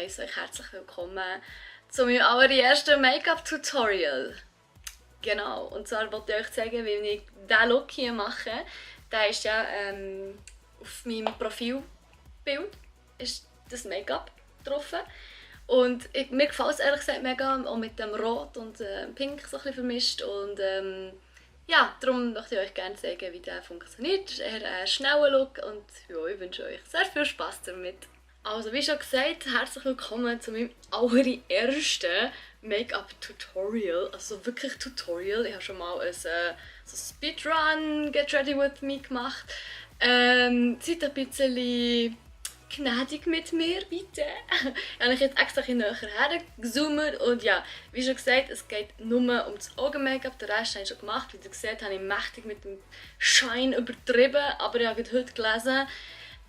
heiße euch herzlich willkommen zu meinem allerersten Make-up-Tutorial. Genau, und zwar wollte ich euch zeigen, wie ich diesen Look hier mache. Der ist ja auf meinem Profilbild ist das Make-up drauf. Und mir gefällt es ehrlich gesagt mega, auch mit dem Rot und Pink so ein bisschen vermischt. Und ja, darum möchte ich euch gerne zeigen, wie der funktioniert. Es ist eher ein schneller Look und ja, ich wünsche euch sehr viel Spaß damit. Also wie schon gesagt, herzlich willkommen zu meinem allerersten Make-up-Tutorial. Also wirklich Tutorial. Ich habe schon mal ein so Speedrun Get Ready With Me gemacht. Seid ein bisschen gnädig mit mir, bitte. Ich habe jetzt extra ein näher hergezoomt und ja, wie schon gesagt, es geht nur um das Augen-Make-up. Den Rest habe ich schon gemacht. Wie ihr seht, habe ich mächtig mit dem Shine übertrieben, aber ich habe heute gelesen,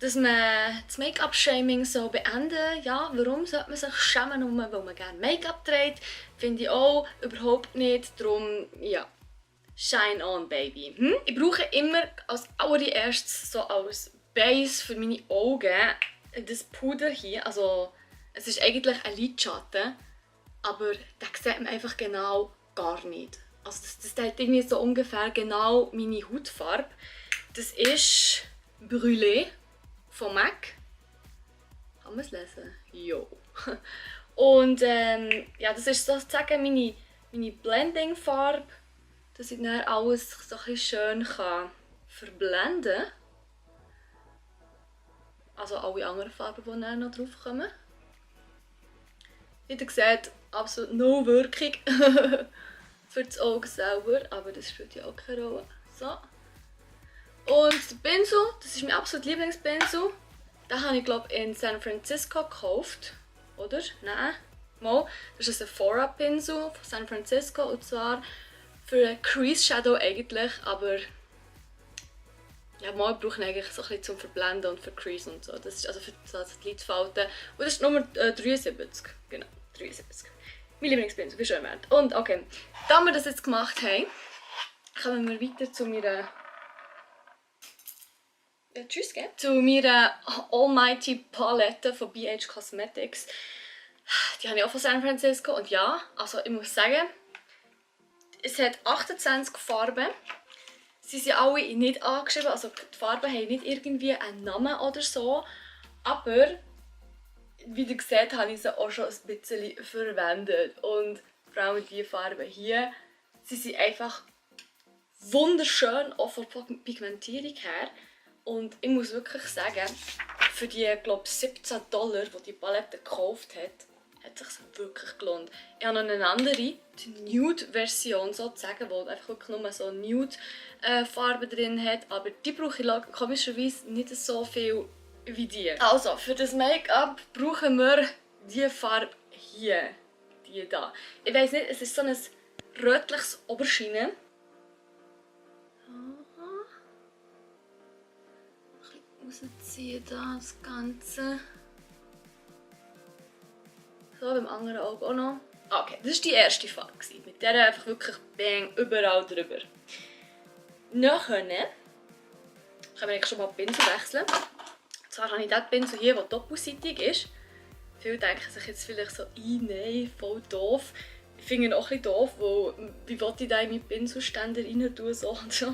dass man das Make-up-Shaming so beenden. Ja, warum sollte man sich schämen, nur weil man gerne Make-up trägt? Finde ich auch überhaupt nicht. Darum, ja, shine on, baby. Ich brauche immer als allererstes so als Base für meine Augen das Puder hier. Also, es ist eigentlich ein Lidschatten, aber da sieht man einfach genau gar nicht. Also das hat irgendwie so ungefähr genau meine Hautfarbe. Das ist Brûlé von MAC. Kann man es lesen? Jo. Und ja, das ist sozusagen meine Blending-Farbe, dass ich dann alles so ein bisschen schön verblenden kann. Also alle anderen Farben, die dann noch drauf kommen. Wie ihr seht, absolut no Wirkung für das Auge selber, aber das spielt ja auch keine Rolle. So. Und der Pinsel, das ist mein absolut Lieblingspinsel. Den habe ich glaube in San Francisco gekauft. Oder? Nein. Mal. Das ist ein Sephora-Pinsel von San Francisco und zwar für einen Crease Shadow eigentlich, aber ja, mal brauche ich eigentlich so ein bisschen zum Verblenden und für Crease und so. Das ist also für die Lidfalten. Und das ist Nummer 73. Genau, 73. Mein Lieblingspinsel, wie schon erwähnt. Und okay, da wir das jetzt gemacht haben, kommen wir weiter zu meiner tschüss, gell? Zu meiner Almighty Palette von BH Cosmetics. Die habe ich auch von San Francisco. Und ja, also ich muss sagen, es hat 28 Farben. Sie sind alle nicht angeschrieben, also die Farben haben nicht irgendwie einen Namen oder so. Aber, wie ihr seht, habe ich sie auch schon ein bisschen verwendet. Und vor allem diese Farben hier, sie sind einfach wunderschön, auch von der Pigmentierung her. Und ich muss wirklich sagen, für die, glaube ich, $17, die Palette gekauft hat es sich wirklich gelohnt. Ich habe noch eine andere, die Nude-Version sozusagen, die einfach wirklich nur so Nude-Farbe drin hat. Aber die brauche ich komischerweise nicht so viel wie die. Also, für das Make-up brauchen wir diese Farbe hier. Die da. Ich weiss nicht, es ist so ein rötliches Oberschienen. Rausziehen da das Ganze. So, beim anderen Auge auch noch. Okay, das war die erste Farbe. Mit der einfach wirklich bang, überall drüber. Nachher können wir schon mal die Pinsel wechseln. Und zwar habe ich diesen Pinsel hier, der doppelseitig ist. Viele denken sich jetzt vielleicht so, nein, voll doof. Ich finde ihn auch ein bisschen doof, weil wie will ich da in meinen Pinselständer rein tun, so und so.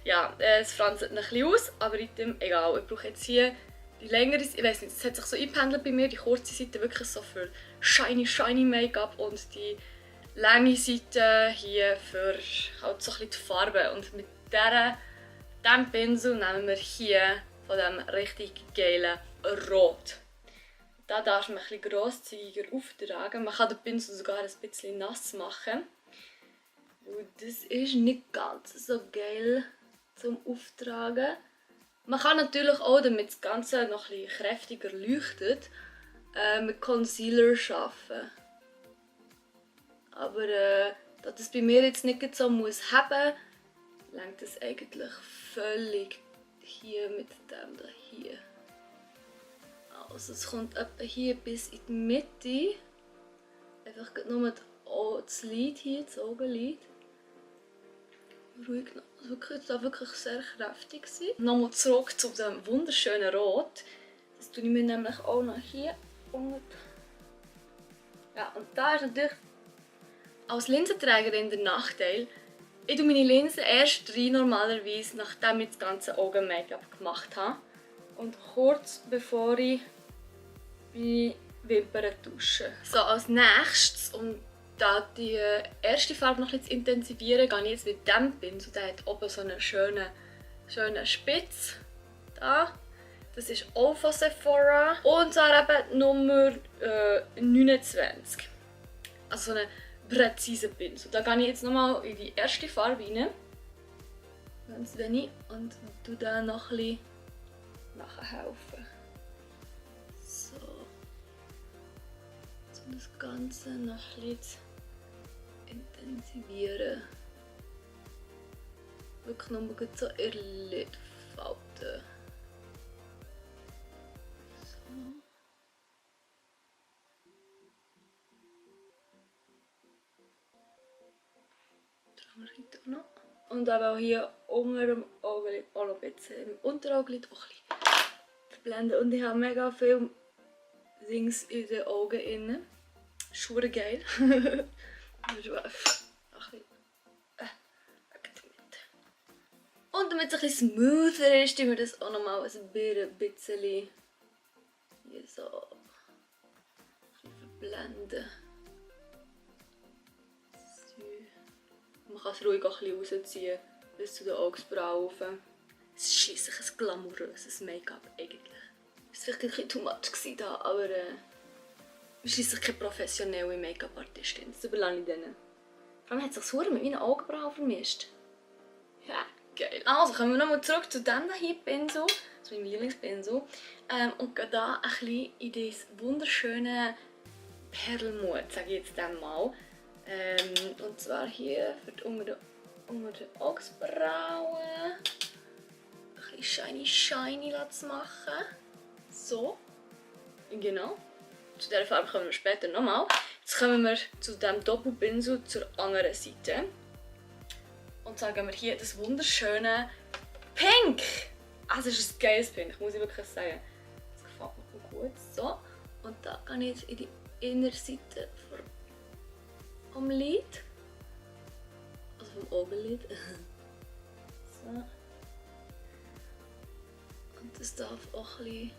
Ja, es franzt ein bisschen aus, aber egal. Ich brauche jetzt hier die längere, ich weiß nicht, es hat sich so eingependelt bei mir, die kurze Seite wirklich so für shiny Make-up und die lange Seite hier für halt so ein bisschen die Farbe. Und mit diesem Pinsel nehmen wir hier von diesem richtig geilen Rot. Da darf man ein bisschen grosszügiger auftragen. Man kann den Pinsel sogar ein bisschen nass machen. Und das ist nicht ganz so geil zum Auftragen. Man kann natürlich auch, damit das Ganze noch ein bisschen kräftiger leuchtet, mit Concealer arbeiten. Aber da das bei mir jetzt nicht so muss haben, reicht das eigentlich völlig hier mit dem da hier. Also es kommt etwa hier bis in die Mitte. Einfach nur das Lid hier, das Augenlid. Ruhig, das war wirklich sehr kräftig. Nochmal zurück zu dem wunderschönen Rot. Das tue ich mir nämlich auch noch hier unten Ja, und da ist natürlich als Linsenträgerin der Nachteil, ich tue meine Linsen erst rein, normalerweise, nachdem ich das ganze Augen-Make-up gemacht habe. Und kurz bevor ich meine Wimpern dusche. So, als nächstes, um da die erste Farbe noch ein bisschen zu intensivieren, gehe ich jetzt mit diesem Pinsel. Der hat oben so einen schönen Spitz. Da. Das ist auch von Sephora. Und zwar eben Nummer 29. Also so einen präzisen Pinsel. Da gehe ich jetzt nochmal in die erste Farbe rein. Ganz wenig. Und tue dann noch ein bisschen nachhelfen. So. Um das Ganze noch ein bisschen zu intensivieren. Wirklich nur so in der Lidfalte. So. Auch noch. Und aber auch hier unter dem Augenlid, auch noch ein bisschen im Unteraugenlid auch ein bisschen verblenden. Und ich habe mega viel Dings in den Augen innen. Schwere geil. Und damit es ein bisschen smoother ist, tun wir das auch nochmal ein bisschen hier so verblenden. So. Man kann es ruhig auch ein bisschen rausziehen, bis zu den Augenbrauen. Es ist schliesslich ein glamouröses Make-up eigentlich. Es war vielleicht ein bisschen too much gewesen da, aber ich bin schliesslich keine professionelle Make-up-Artistin. Das überlasse ich denen. Vor allem hat es sich so mit meinen Augenbrauen vermischt. Ja, geil. Also kommen wir nochmal zurück zu diesem hier Pinsel, zu meinem Lieblingspinsel. Und gehen hier ein bisschen in dieses wunderschöne Perlmutt, sage ich jetzt einmal. Und zwar hier für unter den Augenbrauen. Ein bisschen shiny zu machen. So. Genau. Zu dieser Farbe kommen wir später nochmal. Jetzt kommen wir zu diesem Doppelpinsel zur anderen Seite. Und sagen wir hier das wunderschöne Pink. Also es ist ein geiles Pink, muss ich wirklich sagen. Das gefällt mir gut. So. Und da gehe ich jetzt in die Innenseite vom Lid. Also vom Augenlid. So. Und das darf auch ein bisschen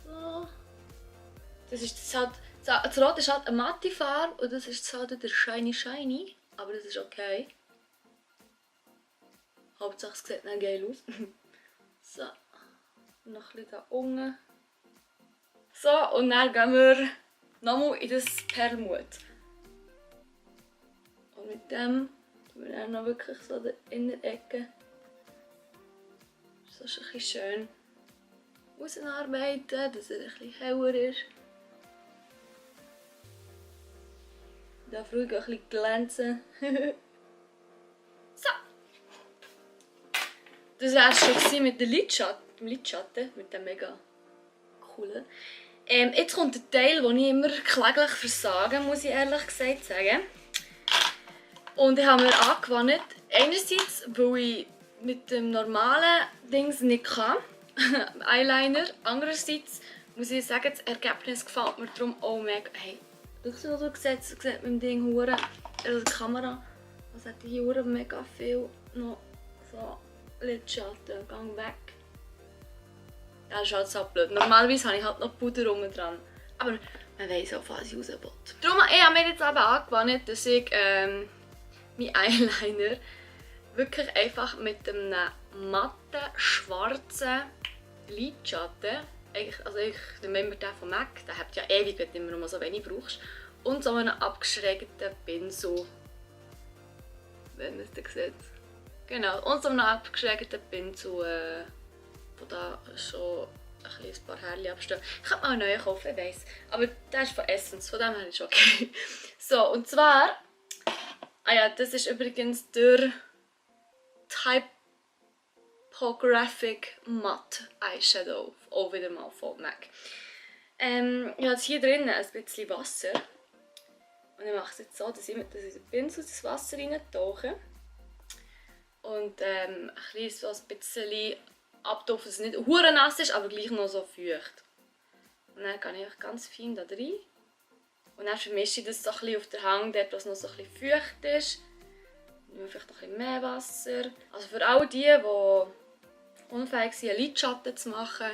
so. Das Rot ist halt eine matte Farbe und das ist halt der Shiny. Aber das ist okay. Hauptsache es sieht dann geil aus. So. Noch ein bisschen da unten. So, und dann gehen wir nochmal in das Perlmutt. Und mit dem tun wir dann noch wirklich so die Innerecke. So ist ein bisschen schön ausarbeiten, dass er ein bisschen heller ist. Ich darf ruhig ein bisschen glänzen. So. Das war es schon mit dem Lidschatten, mit dem mega coolen. Jetzt kommt der Teil, den ich immer kläglich versage, muss ich ehrlich gesagt sagen. Und ich habe mir angewandt, einerseits, weil ich mit dem normalen Dings nicht kann, Eyeliner. Andererseits muss ich sagen, das Ergebnis gefällt mir darum auch mega. Hey, schau, was du siehst mit dem Ding hure, also die Kamera, was hat die hier mega viel noch so Lidschatten, gang weg. Ja, das ist halt so blöd. Normalerweise habe ich halt noch Puder unten dran. Aber man weiss auch, was ich raus will. Darum habe ich mir jetzt eben angewandt, dass ich meinen Eyeliner wirklich einfach mit einem matten, schwarzen Lidschatten, also ich nehme immer den von MAC, der hat ja ewig, wenn du immer noch so wenig brauchst, und so einen abgeschrägten Pinsel, wenn man es dann sieht. Genau, und so einen abgeschrägten Pinsel, wo da schon ein paar Härchen abstehen. Ich kann mir einen neuen kaufen, ich weiss. Aber der ist von Essence, von dem her ist okay. So, und zwar, das ist übrigens der Typographic Matte Eyeshadow, auch wieder mal von MAC. Ich habe jetzt hier drinnen ein bisschen Wasser. Und ich mache es jetzt so, dass ich in den Pinsel das Wasser reintauche. Und ein bisschen abtauchen, dass es nicht hure nass ist, aber gleich noch so feucht. Und dann gehe ich ganz fein da rein. Und dann vermische ich das so ein bisschen auf der Hand, dort, wo es noch so ein bisschen feucht ist. Nehme vielleicht noch ein bisschen mehr Wasser. Also für all die unfähig sind, einen Lidschatten zu machen,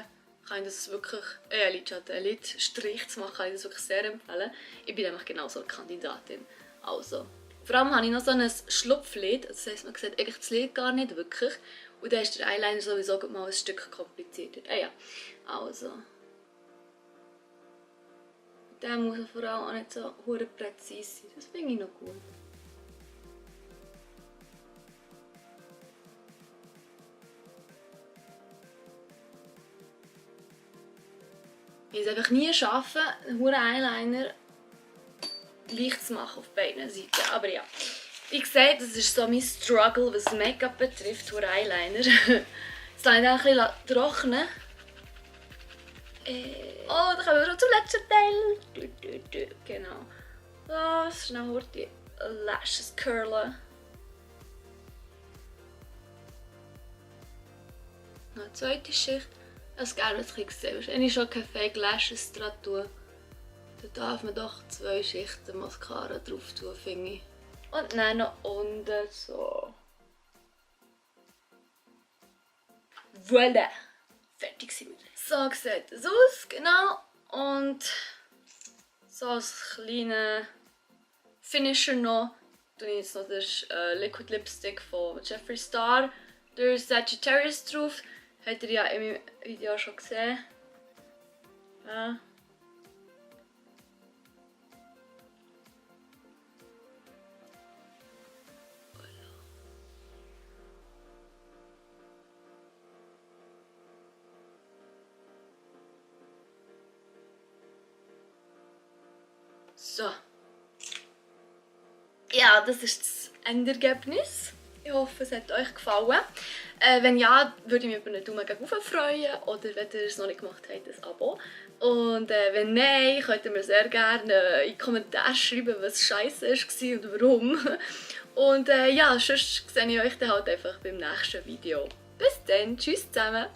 kann ich das wirklich, einen Lidstrich zu machen, kann ich das wirklich sehr empfehlen. Ich bin nämlich genau so eine Kandidatin. Also, vor allem habe ich noch so ein Schlupflid, das heisst, man sieht eigentlich das Lid gar nicht wirklich. Und dann ist der Eyeliner sowieso mal ein Stück komplizierter. Ja, also. Der muss vor allem auch nicht so hure präzise sein, das finde ich noch gut. Ich es einfach nie schaffen, einen hohen Eyeliner leicht zu machen auf beiden Seiten. Aber ja, wie gesagt, das ist so mein Struggle, was Make-up betrifft, hohen Eyeliner. Jetzt lasse ich dann ein bisschen trocknen. Oh, dann kommen wir schon zum letzten Teil. Genau. So, schnell die Lashes curlen. Noch eine zweite Schicht. Das gerne ein bisschen gesehen. Wenn ich schon keine Fake Lashes dran tue, dann darf man doch 2 Schichten Mascara drauf tun, finde ich. Und dann noch unten so. Voilà! Fertig sind wir. So sieht es aus, genau. Und so als kleiner Finisher noch tue ich jetzt noch den Liquid Lipstick von Jeffree Star, der Sagittarius drauf. Habt ihr ja in meinem Video schon gesehen. Ja. So. Ja, das ist das Endergebnis. Ich hoffe, es hat euch gefallen. Wenn ja, würde ich mich über einen Daumen nach oben freuen. Oder wenn ihr es noch nicht gemacht habt, ein Abo. Und wenn nein, könnt ihr mir sehr gerne in die Kommentare schreiben, was scheiße war und warum. Und ja, sonst sehe ich euch dann halt einfach beim nächsten Video. Bis dann, tschüss zusammen!